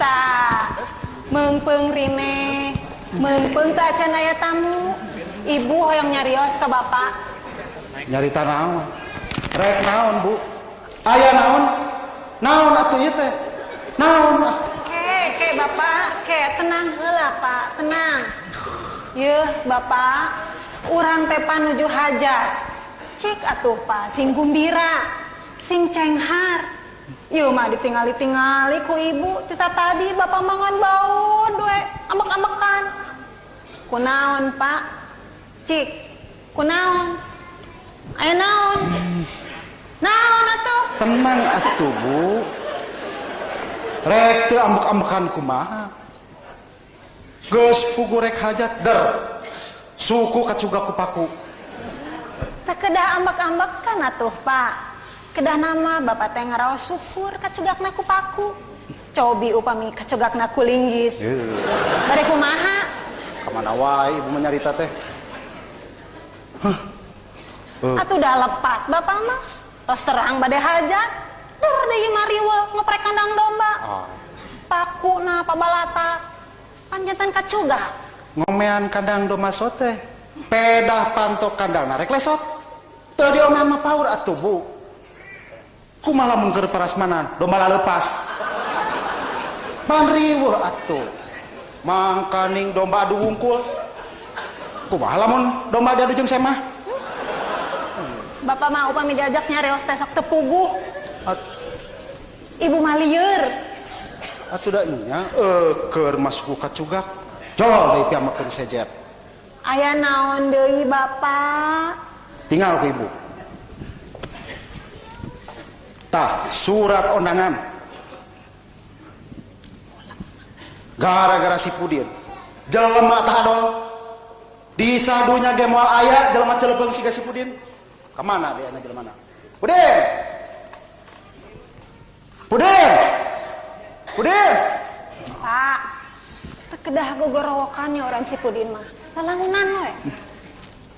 Tah, meungpeung rine, meungpeung teh acan aya tamu. Ibu hoyong nyarios ka bapak. Nyarita naon? Rek naon, Bu? Aya naon? Naon atuh ieu teh? Naon ah? Ke, ke bapak, ke tenang heula, Pak, tenang. Yeuh, Bapak, urang teh panuju hajat. Cik atuh, Pak, sing gumbira, sing cenghar. Ieu mah ditingali-tingali ku ibu tita tadi bapak mangan baud we, ambek-ambekan. Kunaon, Pak? Cik, kunaon? Aya naon? Naon atuh? Tenang atuh, Bu. Rek teu ambek-ambekan kumaha? Geus puguh rek hajat der. Suku kacugak ku paku. Teu kedah ambek-ambekan atuh, Pak. Kedah nama bapak teh ngaraos syukur kacugakna ku paku. Cobi upami kacugakna ku linggis. Bade kumaha? Kamana wae ibu mah nyarita teh? Hah. Atuh dah lepat bapak mah. Tos terang bade hajat. Der deui mah riweuh ngoprek kandang domba. Ah. Pakuna pabalata. Panjanten kacugak. Ngomean kandang domba sote. Pedah panto kandang narek lesot. Teu diomean mah paur atuh, Bu. Kumaha lamun keur parasmanan, domba lalepas. Pan riweuh atuh. Mangkaning domba adu wungkul. Kumaha lamun domba diadu jeung semah? Bapak mah upami diajak nyarios teh sok teu puguh. Ibu mah lieur. Atuh da nya keur masuk kacugak. Jol deui piamakeun sejet. Aya naon deui, Bapak? Tinggal ku ibu. Tah, surat undangan. Gara-gara si Pudin. Jelema tah adol. Di sadunya ge moal aya jelema celebeung siga si Pudin. Kemana dia na jelema? Pudin. Pudin. Pudin. Pak, teu kedah gogorowokan ya orang si Pudin mah. Lalangunan we.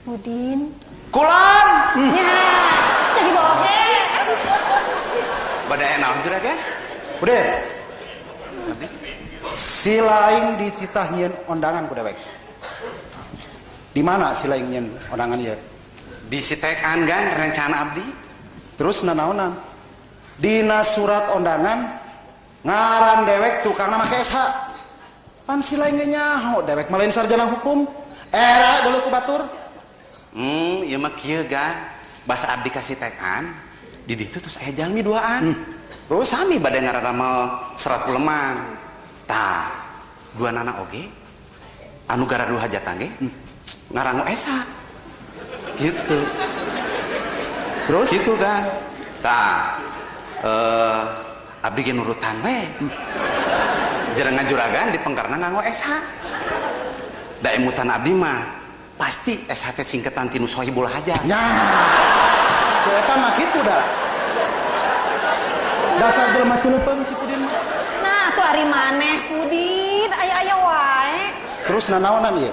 Pudin. Kulan. Ya, jadi bawa ge. Bade aya naon, Juragan? Pudin. Si laing dititah nyieun ondangan ku dewek. Di mana si laing nyieun ondangan ieu? Di sitekan gan rencana abdi. Terus nanaonan? Dina surat ondangan ngaran dewek tukangna make SH. Pan si laing ge nyaho dewek mah lain sarjana hukum. Era dulu ku batur. Ieu mah kieu gan. Basa abdi ka sitekan, di ditu terus aya jalmi duaan. Terus sami bade ngaradamel serat uleman. Tah, dua nana oge anu garadu hajatan ge ngarango SH. Gitu. Terus? Gitu kan. Tah, abdi ge nurutan we. Jerengan juragan di pengkerna nganggo SH. Da emutan abdi mah pasti SH teh singketan tinu sohibul hajat. Nya. Si eta mah kitu da. Dasar jelema ceulepeung si Pudin mah. Nah, tuh ari maneh Pudin, aya-aya wae. Terus nanaonan ieu?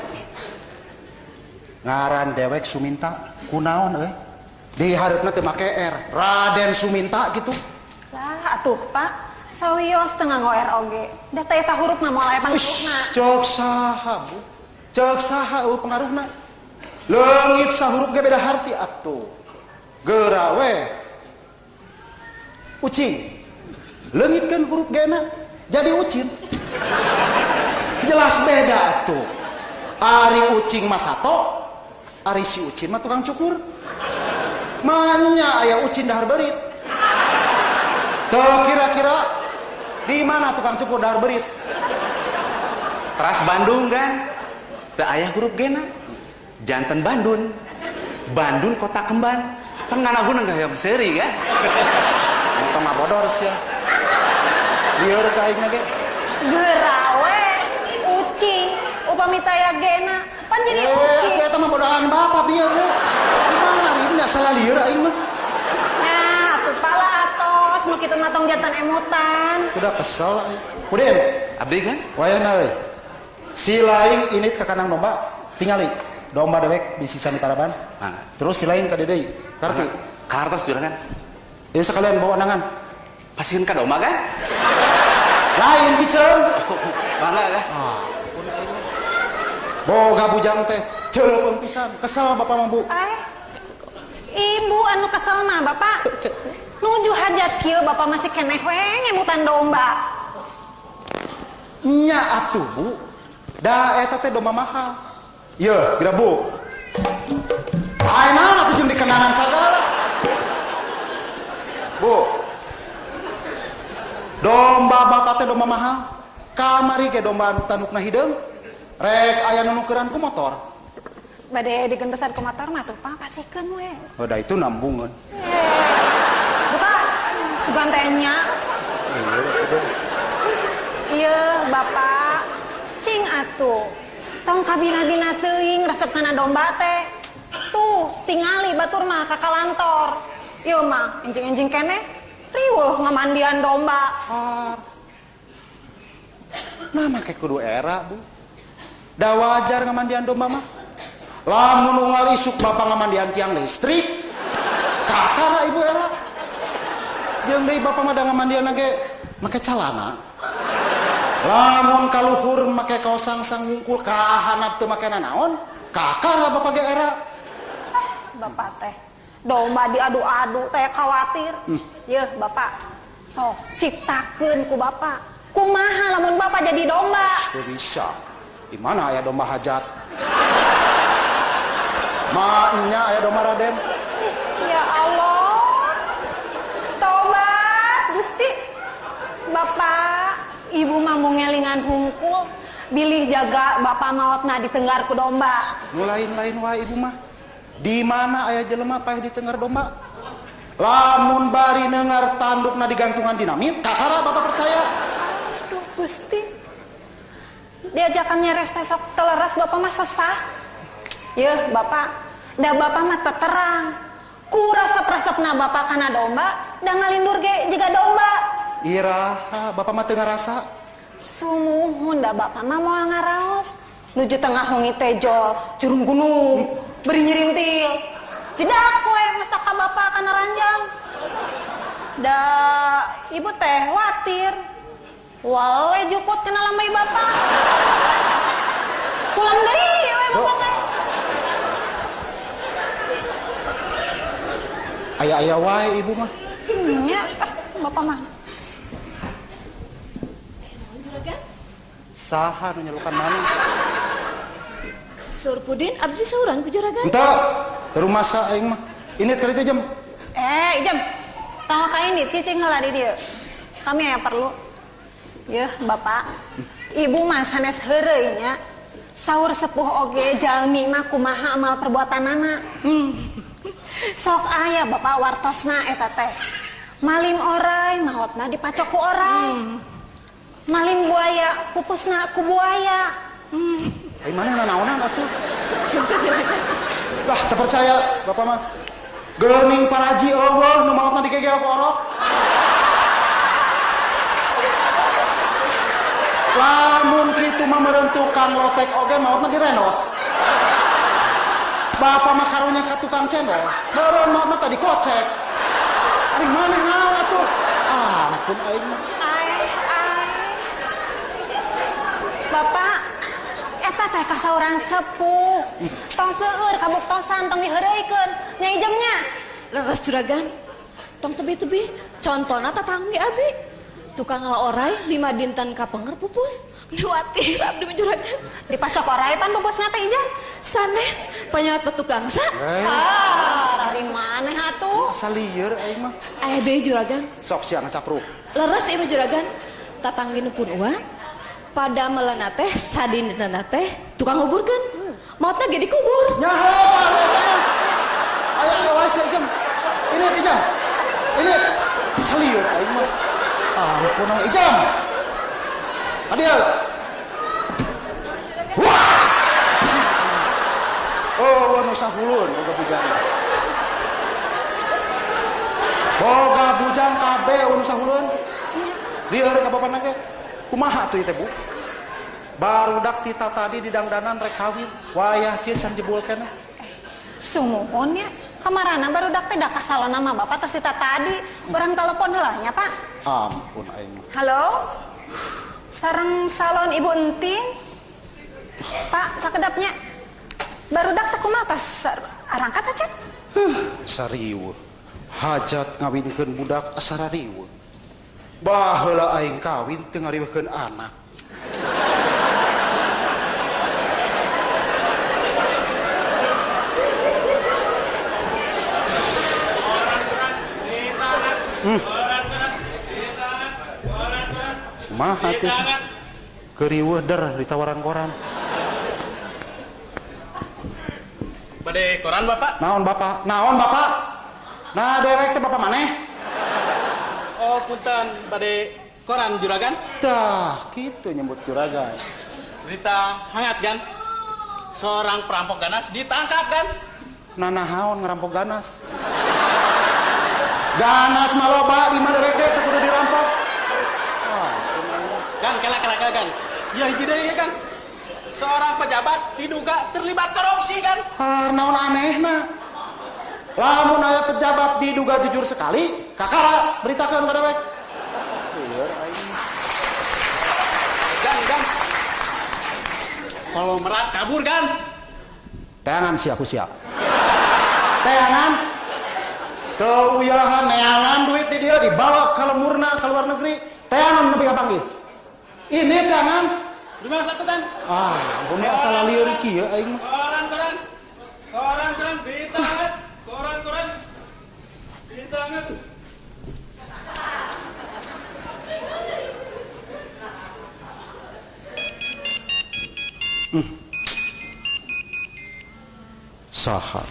Ngaran dewek Suminta, kunaon euy? Di hareupna teu make R, Raden Suminta gitu. Lah, atuh Pak, sawios teu nganggo R oge. Da teh sahurup mah moal aya pangaruhna. Cek saha, Bu? Cek saha eueuh pengaruhna? Leungit sahurup ge beda harti atuh. Geura we. Ucing. Leungitkeun huruf G-na jadi ucin. Jelas beda atuh. Ari ucing mah sato, ari si ucin mah tukang cukur. Manya aya ucin dahar berit. Tuh kira-kira di mana tukang cukur dahar berit? Teras Bandung kan? Teu aya huruf G-na. Janten Bandun. Bandung kota kemban. Kan nganaguna gak seuri kan? Motor mah bodor sia. Lieur ka aing ge. Geura we, ucing, upami taya G-na, pan jadi ucing. Eta mah bodohan bapak bieu we. Kumaha ari ini salah lieur aing mah. Nah, atuh pala atos nu kitu mah tong janten emutan. Udah kesel aing. Pudin, Abdi kan? Wayahna we. Si laing init ka kandang domba, tingali. Domba dewek di sisa di paraban. Mangga. Terus si laing ka deui, karti. Kartos juragan. Ya sekalian bawa undangan. Pasieun ka domba kan? Lain piceun. Mangga lah. Ah, boga bujang teh ceuleupeng pisan. Kesel bapak mah, Bu. Ibu anu kesel mah bapak. Nuju hajat kieu bapak masih keneh we ngemutan domba. Nya atuh, Bu. Da eta teh domba mahal. Yeuh, geura Bu. Ai naon atuh jeung dikenangan sagala. Bu. Domba bapak teh domba mahal. Kamari ge domba anu tandukna hideung. Rek aya nu nukeran ku motor. Bade digentesan ku motor mah tuh Pak pasikeun we. Oh, da itu nambungeun. Buka sugan teh nya. Iya, Bapak. Cing atuh. Tong kabina-bina teuing resep kana domba teh. Tuh, tingali batur mah ka kalantor. Ieu mah enjing-enjing keneh riweuh ngamandian domba. Nah, make kudu era, Bu. Da wajar ngamandian domba mah. Lamun unggal isuk bapak ngamandian tiang listrik, kakara ibu era. Jeung deui bapak mah da ngamandian ge make calana. Lamun kaluhur make kaos sangsang wungkul kahanap teu make nanaon, kakara bapak ge era. Bapak teh domba diadu-adu teh khawatir. Yeuh bapak, sok ciptakeun ku bapak. Kumaha lamun bapak jadi domba? Teu bisa. Di mana aya domba hajat? Maknya aya domba Raden. Ya Allah. Tobat Gusti. Bapak, ibu mah mau ngelingan hungkul, bilih jaga bapak maotna ditenggar ku domba. Nu lain-lain wae ibu mah. Di mana aya jelema paeh ditenggar domba? Lamun bari nengar tandukna digantungan dinamit, kakara bapak percaya. Aduh Gusti. Diajakan nyeres teh sok teleras bapak mah sesah. Yeuh bapak, da bapak mah teterang. Ku resep-resepna bapak kana domba, da ngalindur ge jiga domba. Iraha, bapak mah teu ngarasa. Sumuhun da bapak mah moal ngaraos. Nuju tengah wengi teh jol jurung gunung, beri nyirintil. Jedak we mestaka bapak kana ranjang. Da ibu teh watir. Wal we jukut kana lambai bapak. Pulang deui we bapak teh. Aya-aya wae ibu mah. Nya, bapak mah. Saha nu nyelukan maneh? Surpudin abdi saurang ku juragan. Henteu, teu rumasa aing mah. Ini kali itu jam. Jam. Tong ka ini cicing heula di dieu. Kami aya perlu. Yeuh, bapak. Ibu mah sanes heureuy nya. Saur sepuh oge jalmi mah kumaha amal perbuatanana. Sok aya bapak wartosna eta teh. Malim orai maotna dipacok ku orai. Malim buaya pupusna ku buaya. Ai maneh nanaonan atuh? Lah teu percaya bapak mah. Geuning paraji eueuh nu maotna digegel ku orok. Lamun kitu mah meureun tukang lotek oge maotna direnos. Bapak mah karunya ka tukang cendol, meureun maotna tadi kocek. Ari maneh naon atuh? Ampun aing mah. Ai ai. Bapak, eta teh kasauran sepuh. Tong seueur kabuktosan tong diheureuykeun. Nya ijemnya. Leres juragan. Tong tebi-tebi contona tatanggi abi. Tukang ngala orai 5 dinten kapenger pupus. Nuwatir abdi mah juragan. Dipacok orai pan pupusna teh ijan. Sanes panyawat petukang sa. Ah, rari maneh atuh. Asa lieur aing mah. Aya deui juragan. Sok sia ngacapruk. Leres ieu mah juragan. Tatanggi nu pun uang. Pada melana teh sadintenna teh tukang nguburkeun. Maotna ge dikubur. Nyaho eta mah. Aya aya wae sia ijem. Ini ijem. Ini salieur aing mah. Ampun ijem. Adil. Wah! Oh, nu sahulun boga bujang. Boga bujang kabeh nu sahulun. Lieur ka bapana ge. Kumaha atuh ieu teh, Bu? Barudak tita tadi di dangdanan rek kawin, wayah kieu can jebul keneh. Sumuhun ya, kamarana barudak teh da kasalona mah bapak tos tita tadi, urang telepon heula nya, Pak. Ampun aing mah. Halo? Sareng salon Ibu Entin. Pak, sakedapnya. Barudak teh kumaha tos arangkat acan? Sariweuh. Hajat ngawinkeun budak asa rariweuh. Baheula aing kawin teu ngariweuhkeun anak. Kumaha teh? Keuriweuh der ditawaran koran. Bade koran Bapak? Naon Bapak? Naon Bapak? Nah dewek teh Bapak maneh? Oh punten, bade koran juragan? Tah, kitu nyebut juragan. Berita hangat kan? Seorang perampok ganas ditangkap kan? Nah naon ngerampok ganas? Ganas mah loba di mana dewek teh kudu dirampok. Ah, kan kela kan. Ya hiji deui kan. Seorang pejabat diduga terlibat korupsi kan? Har naon anehna? Lamun aya pejabat diduga jujur sekali, kakara beritakeun ka dewek. Lieur aing. Gan. Kalau merat kabur kan? Teangan sia ku sia. Teangan. Keuyahan neangan duit di dia dibawa ke lemurna ke luar negeri. Teangan nepi ka panggih. Ini teangan. 51 kan? Ah, ampun asal lieur kieu aing mah. Koran. Koran berita. Koran. Berita hangat. Saha.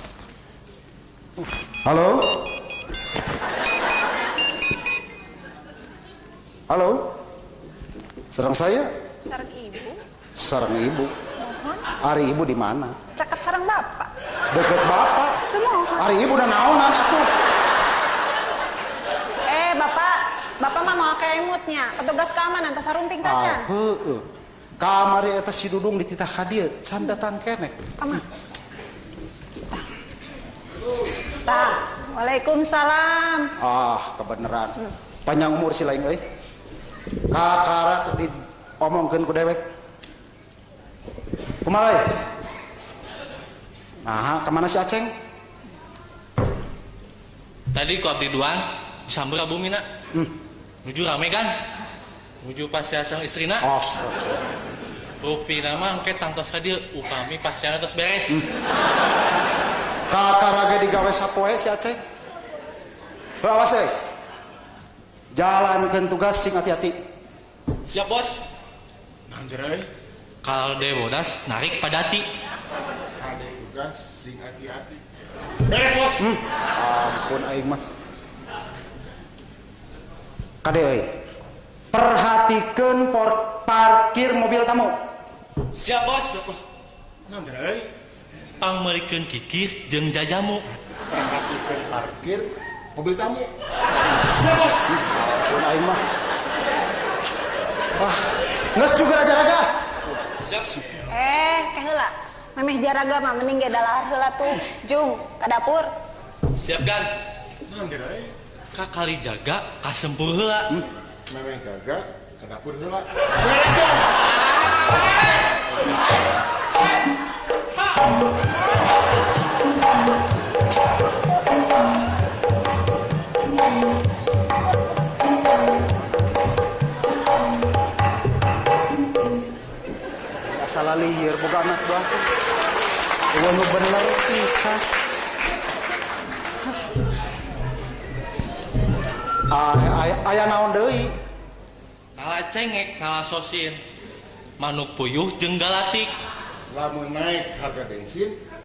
Halo? Halo? Sareng saya? Sareng ibu. Sareng ibu. Mohon. Ari ibu di mana? Caket sareng bapak. Deket bapak. Semua. Ari ibu udah naonan atuh. Bapak, bapak mah mau kayak emutnya. Petugas keamanan tas sarumping kacan. Ah, heueuh. Kamari eta si Dudung dititah ka dieu, can datang keneh. Kamar. Tah. Waalaikumsalam. Ah, kebenaran. Panjang umur si lain euy. Kakara diomongkeun ku dewek. Kumaha euy? Nah, kemana si Aceng? Tadi ku abdi duan disamber Abu Mina. Nuju rame kan? Nuju pasea sang istrina. Astagfirullah. Rupina mah engke tangtos ka dieu upami paseana tos beres. Kakara ge digawe sapoe si Aceng. Heuh, awas euy. Jalankeun tugas sing hati-hati. Siap, Bos. Naon euy? Kalde bodas narik padati. Kade tugas sing hati-hati. Beres, Bos. Ampun aing mah. Kade euy. Perhatikeun parkir mobil tamu. Siap, Bos. Siap, Bos. Naon euy? Pangmeulikeun kikir jeung jajamu. Perhatikeun parkir mobil tamu. Siap, Bos. Ampun aing mah. Wah, geus juga jaraga. Siap. Ke heula. Memeh jaraga mah mending ge dalahar heula tuh. Jung, ka dapur. Siap kan? Naon euy? Ka kali jaga kasempur heula. Memeh gaga ka dapur heula. Beres ya. Asal lieur boga anak buah. Eueuh nu bener pisan. Aya naon deui? Ngala cengek, ngala sosin. Manuk puyuh jeung galatik. Lamun naik harga bensin,